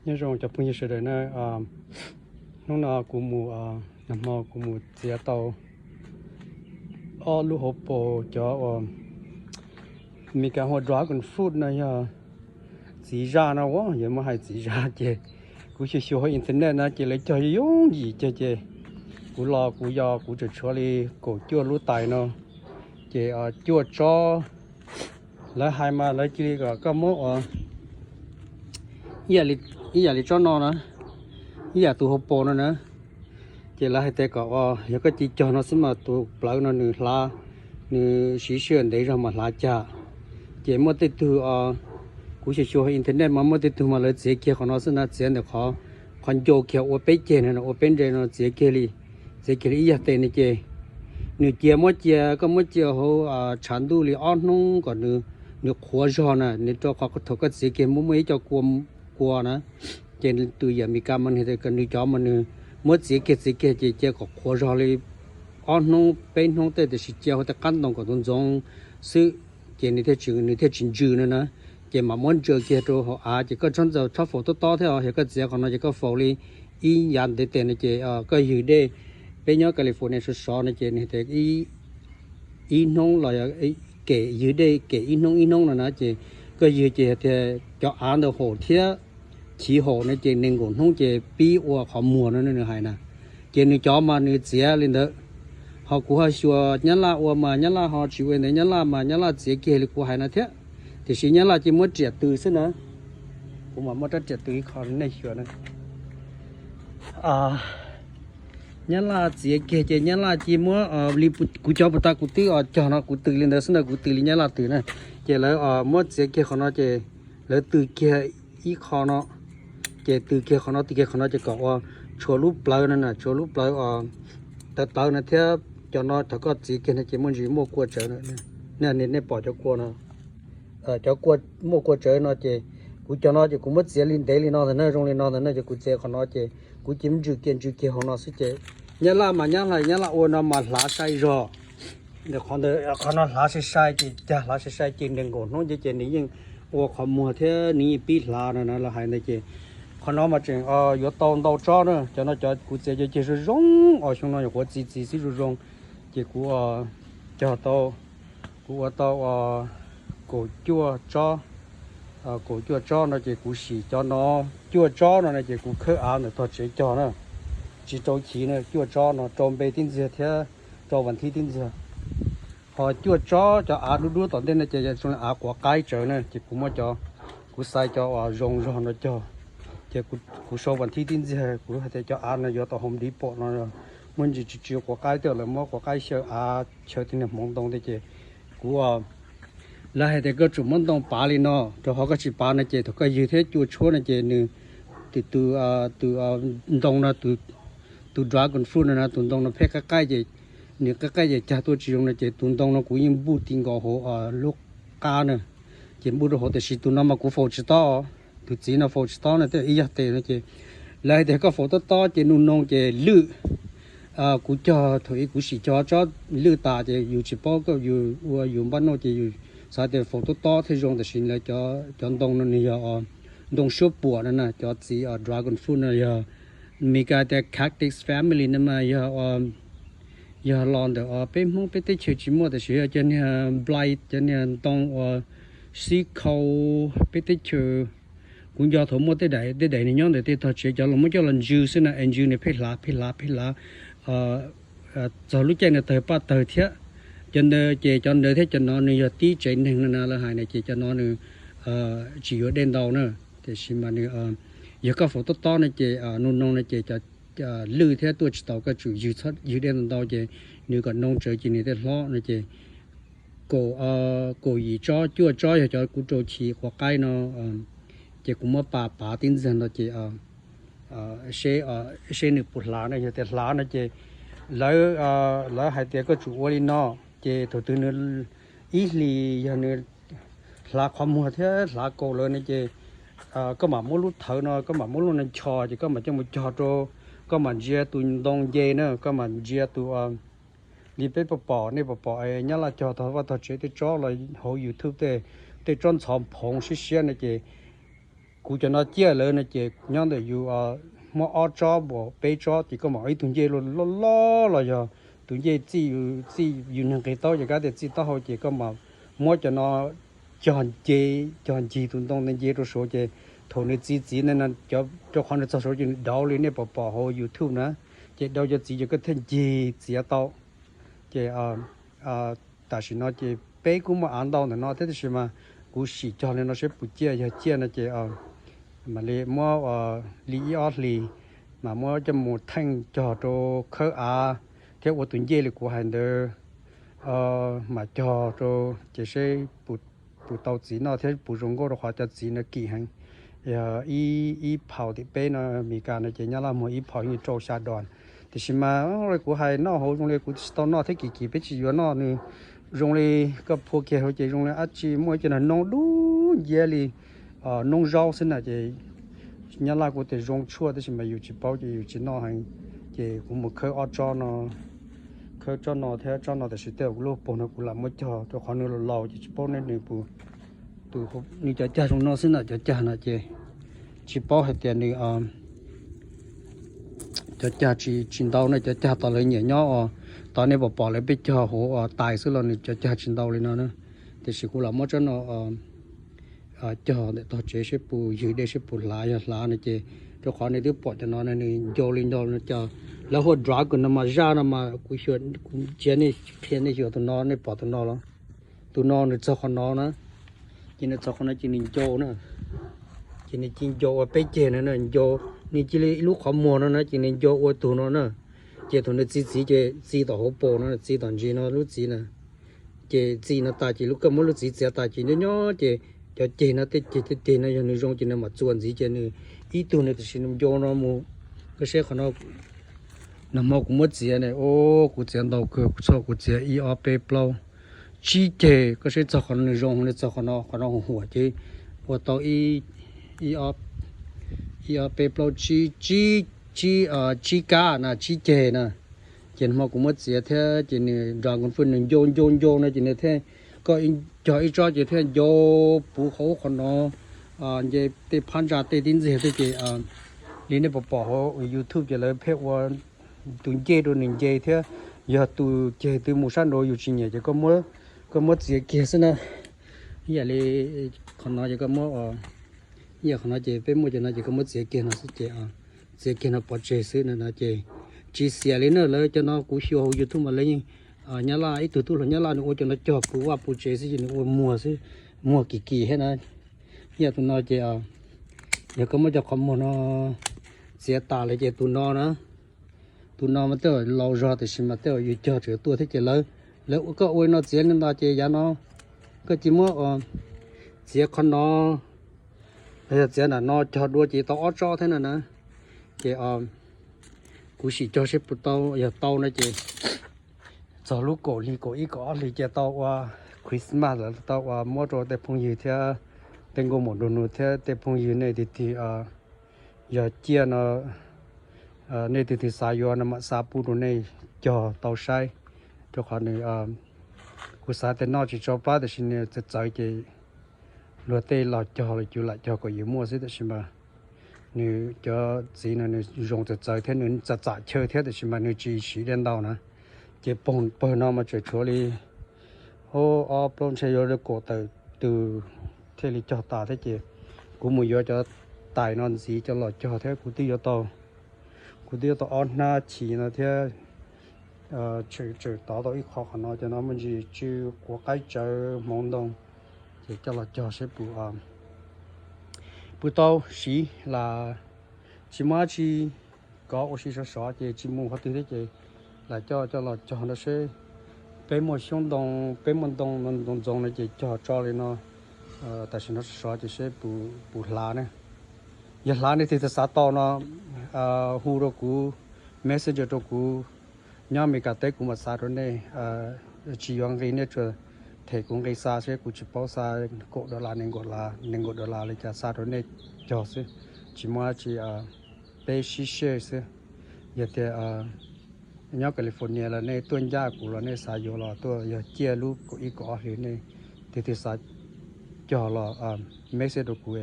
Nyob zoo cov phooj ywg sawv daws na, hnub no kuv mus, nag hmo kuv mus txiav tau ob lub hauv paus cov uas Meskas hu ua dragon fruit no, yog txiv zaj no, yuav muab hais txiv zaj ces kuv xyuas xyuas hauv internet no ces lawv cog yooj yim cog ces kuv los kuv yog kuv tseem tshuav li kaum cuaj lub tais no ces cuaj tsob, lawv hais mas lawv cia li kom koj muab ua ib yam li tsob no na, ib yam tus hauv paus no na, ces lawv hais tias kom ua yog koj cia cog no xwb mas tus plawv no nws hlav, nws siv sij hawm ntev zog mas hlav cag. Ces muaj tej tug, kuv xyuas xyuas internet mas muaj tej tug mas lawv txiav kiag qhov no xwb na, txiav ntawm qhov, qhov ncau kiag ua peb ceg no, ua peb nre no txiav kiag li, txiav kiag li ib yam tes no ces nws cia muab cia, koj muab cia hauv tshav ntuj li ob hnub kom nws qhuav zog na, nws rau qhov thaum koj txiav kiag muaj muaj ib co kua, kua na, ces tus yawm Meskas mas nws cov mas nws muab txiav kiag txiav kiag ces cia kom qhuav zog li ob hnub peb hnub tej tiam sis cia hauv tej qab ntoo kom ntxoov ntxoov xwb, ces nws thiaj tsis, nws thiaj tsis ntsws no na. Ces mam muab ntsaws kiag rau hauv av ces koj txhob ntxaws txhob faus tob tob thiab os, yog koj txiav qhov no ces koj faus li ib yav ntev tes no ces koj ywg dej, peb nyob California sov sov no ces nws tias ib hnub los kem ywg dej kem ib hnub ib hnub no na ces koj ywg ces tias cov av ntawd haum thiab chiv haum no ces nees nkaum hnub ces pib ua qhov muag no nws hais na. Ces nws cov mas nws txiav li ntawd. Ho kuv ho xyuas nyab laj ua mas nyab laj ho tsis ua ntawd, nyab laj mas nyab laj txiav kiag li kuv hais no thiab, tiam sis nyab laj cia muab riam tws xwb na. Kuv mam muab rab riam tws ib qho nej xyuas na. Nyab laj txiav kiag ces nyab laj cia muab li kuv cov puas tas kuv twb cog no kuv tws li ntawd xwb na, kuv tws li nyab laj tws na. Ces lawv muab txiav kiag qhov no ces lawv tws kiag ib qho no, ces tws kiag qhov no tws kiag qhov no ces kom ua tshuav lub plawv no na, tshuav lub plawv tawv tawv no thiab cov no thaum koj txiav kiag no ces muaj ntsis muaj kua tsawv. Nej pom cov kua no, cov kua muaj kua tsawv no ces kuv cov no ces kuv muab txiav li ntev li no ntag na, zoo li no ntag na, ces kuv txiav qhov no ces kuv cia ntsws kiag ntsws kiag hauv no xwb ces nyab laj mas nyab laj, nyab laj ua no mas hlav sai zog. Ntawm qhov ntawd qhov no hlav sai sai ces cag hlav sai sai ces nees nkaum hnub ces nws yeej ua qhov muag thiab nws yeej pib hlav no na lawv hais ntawd ces qhov no mas tseem yuav tau ntau tsob na. Cov no cov kuv txiav cov ceg zoo zoo os, xyoo no nyuam qhuav txi txiv xwb zoo zoo. Ces kuv cog tau, kuv ua tau kaum cuaj tsob, kaum cuaj tsob no ces kuv sim cov no, cuaj tsob no no ces kuv khawb av ntawm tog tsev cog na, tsis rau chiv na, cuaj tsob no rau npe tib ntxiag thiab rau vas thib tib ntxiag. Ho cuaj tsob cov av dub dub tom ntej no ces yog zoo li av quav qaib tsawv na, ces kuv muab cov, kuv xaiv cov uas zoo zog no cog, ces kuv sau vas thib tib ntxiag, kuv hais tias cov av no yuav tau Home Depot no muaj ntsis tsis tsis quav qaib tej, lawv muab quav qaib xyaw av xyaw tej niag hmoov ntoo tej ces kuv lawv hais tias koj tsum muab ntoo pav li no, rau qhov koj tsis pav no ces thaum koj ywg thiab cua tshuab no ces nws, tus, tus ntoo no, tus dragon fruit no na, tus ntoo no pheej qaij qaij ces nws qaij qaij ces cag tuaj tsis zoo no ces tus ntoo no kuv yeej npuj ti nkaus hauv lub qab na, ces npuj rau hauv, tiam sis tus no mas kuv faus tsis tob, tus txiv no faus tsis tob no tej ib yog tes no ces lawv hais tias koj faus tob tob ces nug noo ces lwj. Kuv cog thaum ub kuv sim cog tsob lwj tas ces yus tsis paub, koj yus ua yus npaj noj ces yus xav tias faus tob tob thiaj zoo, tiam sis lawv cov ntoo no nws yog ntoo suab puam no na, cov txiv dragon fruit no yog Meskas tias cactus family no mas yog, yog los ntawm peb Hmoob peb teb chaws tsis muaj, tiam sis yog cov niag blight, cov niag ntoo uas sib khau peb teb chaws. Kuv nco thaum muaj tej daim, tej daim nws nyob ntawm tej tog tsev cov los muab coj los ntsw xwb na, es ntsw nws pheej hlav pheej hlav pheej hlav txog lub caij no tawg paj tawg thiab. Cov ntawd ces cov ntawd thiab cov no nws yog tib tsev neeg no na, lawv hais na, ces cov no nws tsis yuav dej ntau na. Tiam sis mas nws, yog koj faus tob tob no ces nug noo no ces cov lwj thiab tuaj tsis tau, koj tsum ywg, ywg dej ntau ntau ces nws kom noo tsawv ces nws thiaj hlob no ces kaum, kaum yim tsob cuaj tsob yog cov kuv rau chiv quav qaib no, ces kuv muab pav pav tib ntxiag no ces seb, seb nws puas hlav na, yog tias hlav no ces lawv, lawv hais tias koj tsum ua li no, ces thaum twg nws ib hlis yog nws hlav qhov muag thiab hlav kaus lawm no ces koj mam muab lub thawv no, koj mam muab lub no ncho ces koj mam coj mus cog rau, koj mam ntsia tus ntoo nce na, koj mam ntsia tus, li peb pom pom, nej pom pom nyab laj cog tog vaj tog tsev tej tsob los hauv YouTube tej, tej tsob ntxhov phoov siab siab no ces Kuv cov no ciaj lawm no ces nyob ntawm yus muab ob tsob npaum peb tsob ces koj mam ib tug ncej loj loj los yog tus ncej txij yus neeg nqis taub ces kav tias txij taub hau ces koj mam muab cov no cog nce, cog ncig tus ntoo ntawd nce rau saud ces thaum nws txi txiv ntawd no, rau qhov nws txog saud ces nws dauv li nej pom pom hauv YouTube na, ces dauv cov txiv ces koj thiaj ncig txiav tau. Ces tam sim no ces peb kuj muaj av ntau ntawm no thiab tab sis mas kuv sim cog li no seb puas ciaj, yog ciaj no ces mam li muab li ib ob hlis mas muab coj mus theej cog rau khawb av thiab ua tus ncej li kuv hais ntawd mas cog rau ces seb puas tau txiv noj thiab puas zoo nkauj rau qhov cov txiv no kim heev. Yog ib phaus tim peb no Meskas no ces Nyab Laj muag ib phaus yeej rau xya dos. Tiam sis mas kuv hais noj hauv zoo li kuv tsis tau noj thiab kim kim peb tsis yuav noj nws. Zoo li koj phua kiag hauv ces zoo li dab tsi muaj ib co noob dub nciab li noob zaub xwb na ces Nyab Laj kuj tias zoo tshuaj tab sis mas yus tsis paub ces yus tsis noj heev. Ces kuv mus khawb ob tsob no, khawb tsob no thiab tsob no tab sis tej zaum kuv lub paus no kuv lam muab cog rau qhov nws laus laus ces tsis paub nws, nws cov cag zoo no xwb na, cov cag no ces tsis paub hais tias nws cov cag tsis ntau na, cov cag tau lawv nyiam nyob os, tau nej pom pom lawv peb cog hauv tais xwb los nws cov cag tsis ntau li no na. Tiam sis kuv lam muab tsob no cog ntawm tog tsev seb puas ywg dej seb puas hlav, yog hlav no ces rau qhov nej twb pom cov no nws ncau li ncau no cov lawv hu ua dragon no mas zaj no mas kuv xyuas, kuv cia nej qhia nej xyuas tus no nej pom tus no los, tus no nws txog qhov no na, ces nws txog qhov no ces nws ncau na, ces nws cia ncau ua peb ceg no na, ncau, nws cia li ib lub qhov muag no na ces nws ncau ua tus no na, ces thaum nws txi txiv ces txi tom hauv paus no, txi tom ntsis no lub txiv na, ces txi no tas ces lub koj muab lub txiv txiav tas ces nyob nyob ces cov ceg no tej ceg tej ceg no yog nws zoo ces nws mam txuas ntxiv ces nws ib tug nws tam sim nws ncau no mus. Koj saib qhov no, nag hmo kuv muab txiav ne, o, kuv txiav ntau kawg, kuv txhoj kuv txiav ib ob peb plaub tsib ceg, koj saib txog qhov no nws zoo, nws txog qhov no, qhov no huam huam ces ua tau ib ob peb plaub tsib, tsib kab na, tsib ceg na. Ces nag hmo kuv muab txiav thiab ces nws dragon fruit nws ncau ncau ncau no ces nws thiaj, koj cog ib tsob ces thiaj ncau puv qhov ub qhov no, nce tej phab ntsa tej tib ntxiag thiab ces li nej pom pom hauv YouTube ces lawv pheej ua tus ncej rau nws nce thiab, yog tus ceg twg mus sab nraud yus tsis nyiam ces koj muab txiav kiag xwb na. Ib yam li qhov no ces koj muab, ib yam qhov no ces peb muaj cov no ces koj muab txiav kiag no xwb ces txiav kiag no pov tseg xwb no ces tsis xiam li na. Lawv cov no kuv xyuas hauv YouTube mas lawv yeej, Nyab Laj ib tug tub hluas Nyab Laj nws ua cov no cog puv vaj puv tsev xwb ces nws ua muag xwb, muag kim kim thiab na. Ib yam tus no ces yog koj muab cov qhov muag no txiav tas lawm ces tus no na, tus no mas tej zaum laus zog tiam sis mas tej zaum yus cog tseem tuaj thiab ces lawv, lawv koj ua no txiav li no ces yav no koj cia muab txiav qhov no los yog txiav nram no cog dua ces tau ob tsob thiab no na. Ces kuv sim cog seb puas tau, yog tau no ces txog lub kaum hli kaum ib kaum ob hlis ces tau ua Christmas los tau ua muab rau tej phooj ywg thiab tej nkauj muam nraug nus thiab tej phooj ywg nej tig tig yog ciaj no nej tig tig xav yuav no mam xa pub rau nej cog tau saib, rau qhov nws, kuv xav tias noj tsis tso plab tiam sis nws txawv txawv ces luag tej los cog los yus lam cog kom yus muaj xwb tiam sis mas nws cov txiv no nws zoo txawv txawv thiab nws txam txam chaw thiab tiam sis mas nws tsis siv dej ntau na. Ces pawg no mas tseem tshuav li ob plaub ntshe yuav li kaum tawm tus thiaj li cog tas thiab ces kuv mus yuav cov tais no ntxiv cov los cog thiab kuv twb yuav tau, kuv twb yuav tau ob hnab chim no thiab tseem tov tau ib qho qhov no cov no muaj ntsis tsw quav qaib tsawv hmoov ntoo ces coj los cog seb puas, puas tau siv las tsis muaj dab tsi, kov ua si sov sov ces tsis mus qhov twg thiab ces lam coj coj los cog no seb peb muaj xyoob ntoo, peb muaj ntoo ntxoov ntxoov no ces cog tso li no tam sim no sov sov ces seb puas hlav ne. Yog hlav nej tig tig xav tau no hu rau kuv, messenger rau kuv nyob Amelikas teb kuv mam xa rau nej. Tsis yuav nqi nej tsuas them kuv nqi xa seb kuv tsis paub xa kaum dollar, nees nkaum dollar li cas xa rau nej cog xwb, tsis muaj dab tsi, peb sib share xwb. Yog tias nyob California los nej tuaj ncaj kuv los nej xav yuav los tuaj, yog ciaj lub kaum ib kaum ob hlis nej tig tig xav cog los message rau kuv